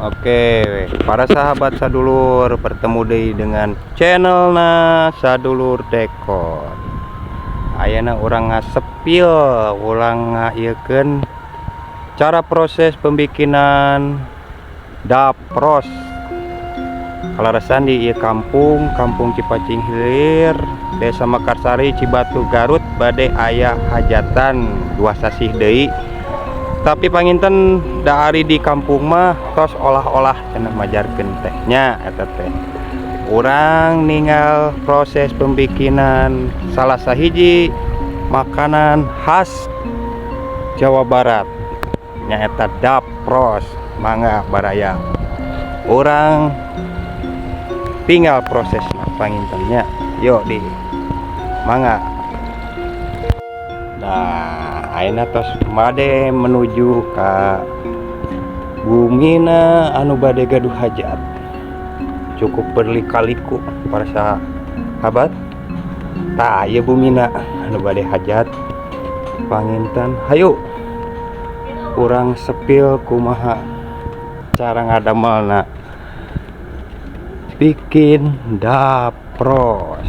Oke, para sahabat sadulur, bertemu deui dengan channelna Sadulur Dekor. Ayeuna urang ngasepil, urang ngaieukeun cara proses pembikinan dapros. Kaleresan di ieu kampung, Kampung Cipacing Hilir, Desa Mekarsari, Cibatu, Garut, bade aya hajatan 2 sasih deui. Tapi panginten da ari di kampung mah tos olah-olah cenah majarkeun teh nya eta teh. Urang ningal proses pembikinan salah sahiji makanan khas Jawa Barat, nyaeta dapros. Mangga baraya, urang tingal prosesna panginten nya. Yuk di mangga. Nah, ayeuna tos bade menuju ka bumina anu bade gaduh hajat. Cukup berlika-liku, para sahabat. Tah, ieu bumina anu bade hajat panginten. Hayu urang sepil kumaha cara ngadamelna bikin dapros.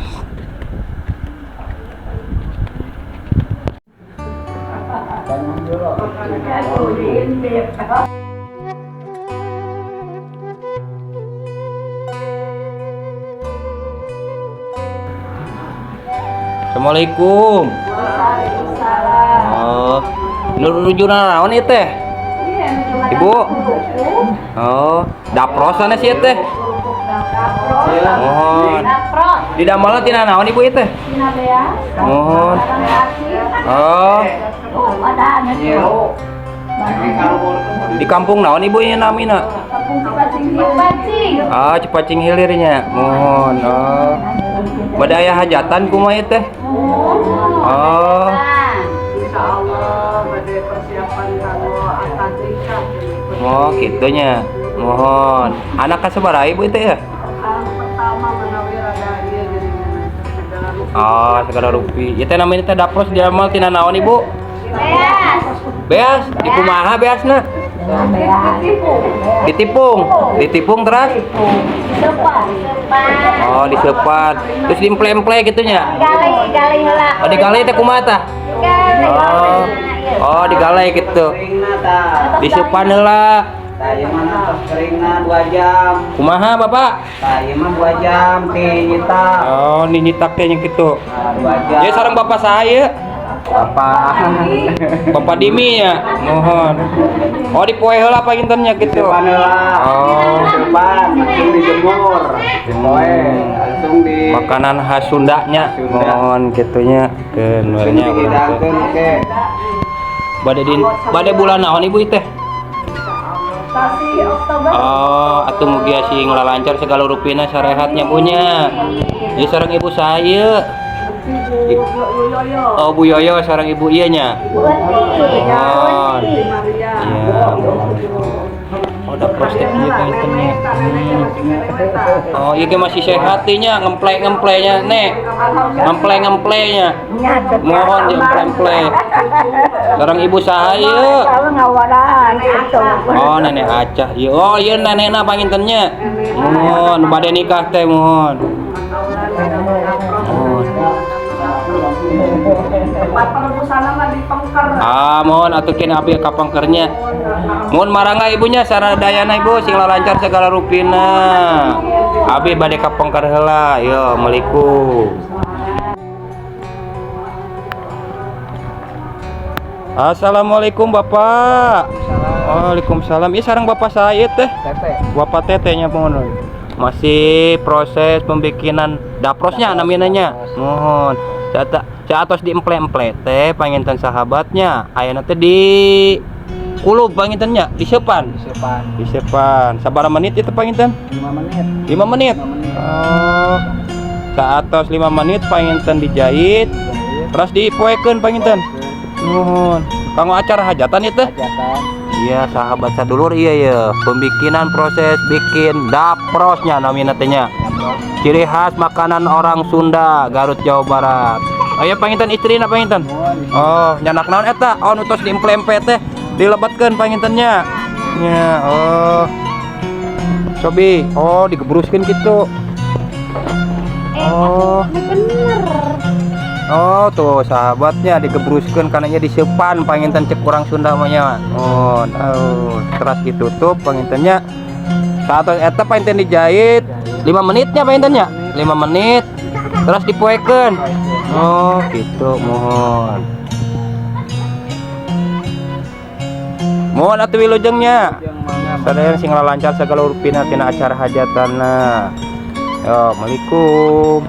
Assalamualaikum. Oh, nuju naon ieu teh? Ibu. Oh, daprosan sih teh. Oh, didamelna tina naon ibu ieu teh? Oh. Oh. Di kampung naon ibu ieu namina? Ah, Cipacing Hilirnya. Mohon. Oh. Bade aya hajatan kumaha ieu teh? Oh. Insyaallah bade persiapan kanggo akad nikah. Oh, kitu nya. Mohon. Anak kasabaraha ibu itu ya? Anu pertama, menawi rada ieu geuningan segala rupi. Oh, segala rupi. Ieu teh namanya teh dapros diamel tina naon, Ibu? Beas. Beas, di kumaha beasna? Ditipung. Ditipung. Ditipung terus? Sepan. Oh, disepan. Terus diemple-emple gitu nya. Gali, gali heula. Oh, digali teh kumaha tah? Gali. Oh. Oh, digalai gitu. Keringna tah. Disepan heula. Tah, ieu mah tos keringna 2 jam. Kumaha, Bapak? Tah, ieu mah 2 jam ti nyitak. Oh, ni nyitak teh nya kitu. Nah, 2 jam. Ya sareng bapak saya. Bapak. Bapak Dimi ya. Mohon. Oh, dipoe heula panginten nya gitu. Disepan heula. Oh. Disepan langsung dijemur. Dipoe langsung di Makanan khas Sundanya. Sunda. Mohon kitunya keun langsung nya urang teh. dihidangkeun ke. Bade bulan naon ibu teh? Sasi Oktober. Oh, atuh mugia sing lancar segala rupina, sarehat nya punya. Ya sareng ibu saya. Ibu Yoyo. Oh, Bu Yoyo sareng ibu ieu nya. Mohon. Maria. Iya. Oh, dapros teh ieu panginten nya. Oh, ieu ge masih sehat nya, ngemple-ngemplenya, Nek. Ngemple-ngemplenya. Mohon diemple-emple. Sareng ibu saha ieu? Oh, nenek Acah. Ieu. Oh, ieu nenekna panginten nya. Mohon bade nikah teh, mohon. Mohon. Tempat perebusan mah di pengker. Ah, mohon atuh kin abi ka pengkernya. Mohon marangga ibunya saradayana ibu sing lancar segala rupina. Abi bade ka pengker heula. Yo, Assalamualaikum. Assalamualaikum Bapak. Waalaikumsalam. Iya sareng bapak saya teh. Tete. Bapak tetehnya mohon. Masih proses pembikinan daprosnya namanya. Mohon. Cata atos diemple-emple teh panginten sahabatnya. Ayeuna teh di kulub panginten nya, disepan. Disepan. Disepan. Sabaraha menit itu panginten? 5 menit. 5 menit. 5 menit. Oh. Saatos 5 menit panginten dijahit, terus dipoekeun panginten. Nuhun. Kanggo acara hajatan itu? Hajatan. Iya sahabat sadulur, iya ya, pembikinan proses bikin daprosnya namanya teh nya. Ciri khas makanan orang Sunda, Garut, Jawa Barat. Oh iya panginten istrina panginten. Oh, nyandak naon eta? Oh, nu tos diemple-emple teh dilebetkeun panginten nya. Nya, oh. Cobi, oh digebruskeun gitu. Oh. Bener. Oh tuh sahabatnya digebruskeun karena diseupan panginten cek kurang Sunda mah nya. Oh, oh, terus ditutup pangintennya. Saat eta panginten dijahit 5 menitnya pangintennya. 5 menit terus dipoekeun. Oh, gitu mohon. Mohon atuh wilujengnya. Sadaya sing lancar segala rupina tina acara hajatanna. Yo, Assalamualaikum.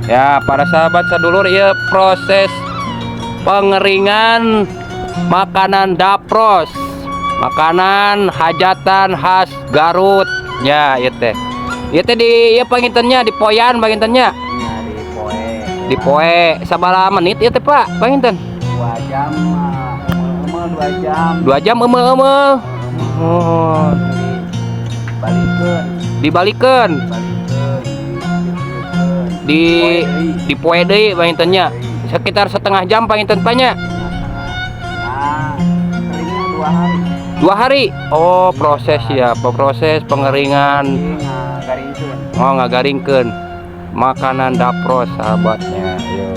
Ya, para sahabat sadulur, ya proses pengeringan makanan dapros. Makanan hajatan khas Garut. Ya, ieu teh. Ieu teh di ieu pangintennya di poyan pangintennya. Nya di poe. Di poe sabaraha menit ieu teh, Pak? Panginten. 2 jam mah, eumeu 2 jam. 2 jam eumeu-eumeu. Oh, Balikeun, dibalikeun. balikeun, Di di poe deui pangintennya. Sekitar setengah jam panginten nya. Nah, keringnya 2 hari. 2 hari. Oh, proses ya, proses pengeringan. Jadi ngagaringkeun. Oh, ngagaringkeun makanan dapros sahabatnya. Yo.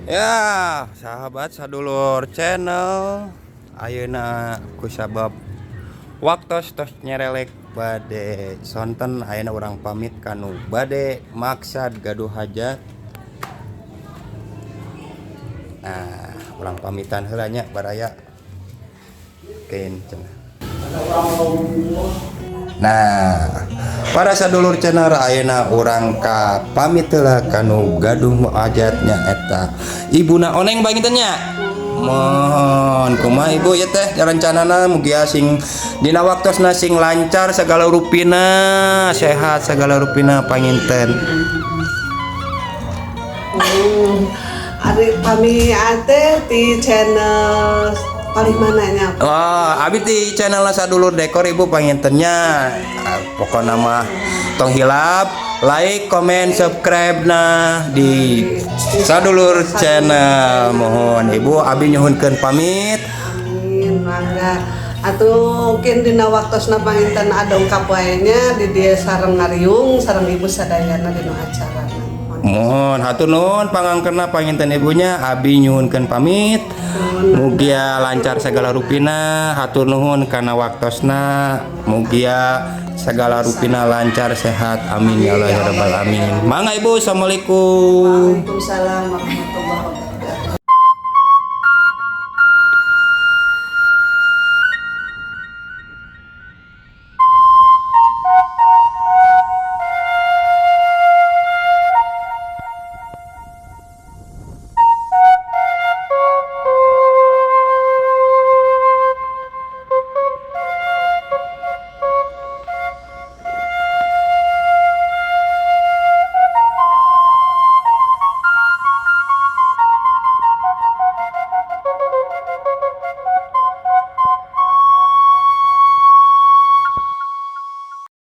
Ya, sahabat sadulur channel, ayeuna kusabab waktos tos nyerelek bade sonten, ayeuna urang pamit kanu bade maksad gaduh hajat. Nah, urang pamitan heula nya baraya. Keun cenah. Nah, para sadulur channel, ayeuna urang ka pamit heula kanu gaduh hajatnya eta Ibuna Oneng panginten nya. Mohon kumaha Ibu ya teh rencanana, mugia sing dina waktosna sing lancar segala rupina, sehat segala rupina panginten. Ari pami ate di channel paling mananya? Oh, abi di channel Sadulur Dekor Ibu pangintennya. Ah, pokokna mah tong hilap like, comment, subscribe nah di Sadulur Channel. Mohon Ibu, abi nyuhunkeun pamit. Amin, mangga. Atuh mungkin dina waktosna panginten adongkap wae nya di dieu sareng ngariung sareng ibu sadayana dina acara. Mohon hatur nuhun pangangkerna panginten ibunya, abi nyuhunkeun pamit. Mugia lancar segala rupina, hatur nuhun kana waktosna. Mugia segala rupina lancar sehat. Amin ya Allah ya rabbal alamin. Mangga Ibu, assalamualaikum. Waalaikumsalam warahmatullahi wabarakatuh.